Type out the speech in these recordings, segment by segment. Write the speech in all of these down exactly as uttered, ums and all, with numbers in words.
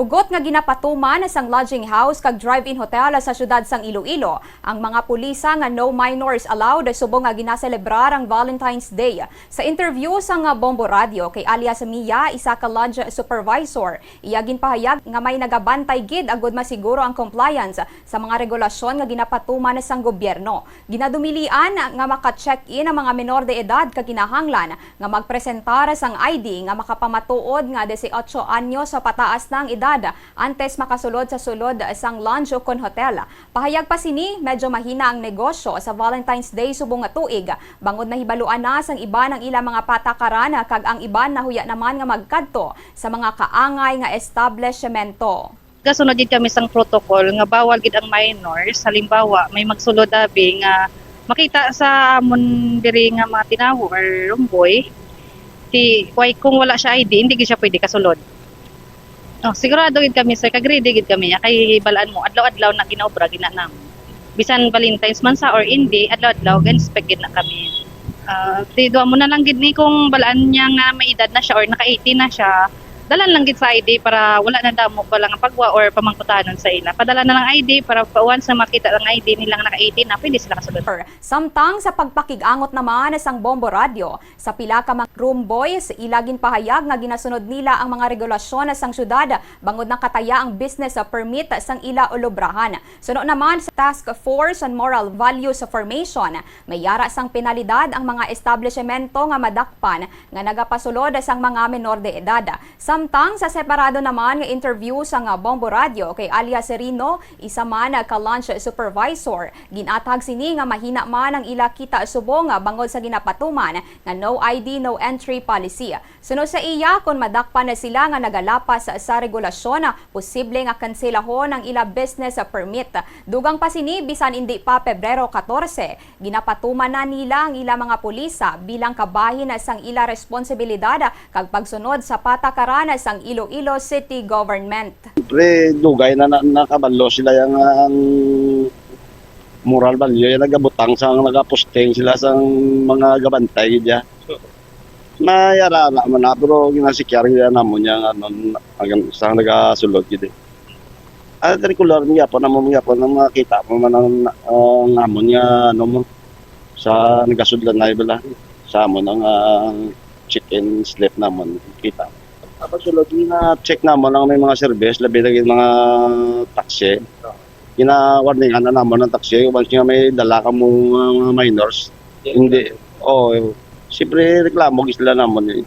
Hugot nga ginapatuman sang lodging house kag drive-in hotel sa siyudad sang Iloilo ang mga pulisa nga no minors allowed subong nga ginaselebrar ang Valentine's Day. Sa interview sang Bombo Radio kay alias Mia, isa ka lodge supervisor, iya ginpahayag nga may nagabantay gid agud masiguro ang compliance sa mga regulasyon nga ginapatuman sang gobyerno. Ginadumilian nga maka-check-in ang mga menor de edad kag kinahanglan nga magpresentar sang I D nga makapamatuod nga dieciocho anyos sa pataas na ang edad antes makasulod sa sulod sang lounge ukon hotel. Pahayag pa sini, medyo mahina ang negosyo sa Valentine's Day subong nga tuig, bangod nahibaluan na sang iban ang ila mga patakaran kag ang iban nahuya naman nga magkadto sa mga kaangay nga establishmento. Gasunod gid kami sang protocol nga bawal gid ang minors. Halimbawa, may magsulod abi nga makita sa amon diri nga mga tinawo or rumboy, ti, kay kung wala siya I D, hindi gid siya pwede kasulod. Oh, sigurado gid kami, sir, kag ready gid kami. Kay balaan mo, adlaw-adlaw na ginaobra gid na namin. Bisan Valentine's man sa or hindi, adlaw-adlaw ga-inspect gid na kami. Ah, ti, duha mo na lang gid ni kung balaan niya nga may edad na siya or naka eighteen na siya. Dalan lang gid sa I D para wala na damo pa lang ang pagwa or pamangkutanon sa ila. Padala na lang I D para pa once na makita ang I D nila nga naka eighteen na, pwede sila kasulod. Samtang sa pagpakig-angot naman sang Bombo Radyo sa pila ka mga room boys, ila ginpahayag nga ginasunod nila ang mga regulasyon sang syudad bangod nakataya ang business permit sang ila ulubrahan. Suno naman sa Task Force on Moral Values Formation, may yara sang penalidad ang mga establishmento nga madakpan nga nagapasulod sang mga menor de edad. Samtang sa separado naman nga interview sang Bombo Radyo kay alias Rino, isa man ka lunch supervisor, ginathag sini nga mahina man ang ila kita subong bangod sa ginapatuman nga no I D, no entry policy. Suno sa iya, kon madakpan na sila nga nagalapas sa regulasyon, posible nga kanselahon ang ila business permit. Dugang pa sini, bisan indi pa Pebrero katorse, ginapatuman na nila ang ila mga pulisa bilang kabahin sang ila responsibilidad kag pagsunod sa patakaran sang Iloilo City Government. Pre, dugay na, na nakabalo sila yang ang moral value yung nagabutang sa nagaposting sila sa mga gabantay gid ya. May ara-ara man na, pero ginasikyar gid namon yang ano, ang, sa nagasulod gid eh. Ah, regular man gyapon, amo man gyapon ang makita mo man ang, ang amon nga, ano mo, sa nagasudlanay bala, sa amon ang, ah, check-in slip namon, kita. Tapos sulod nga check namon ang may mga service, labi na gid mga taxi. Gina-warningan na namon ang taxi, once nga may dala ka mo nga mga minors. Hindi, oh, siyempre reklamo gid sila namon eh.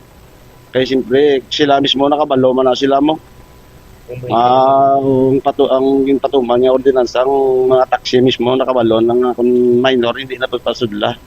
Kay siyempre, sila mismo nakabalo man na sila mo. Ang patu-, ang ginpatuman nga ordinansa, ang mga taxi mismo nakabalo na nga kung minor, hindi na pagpasudla.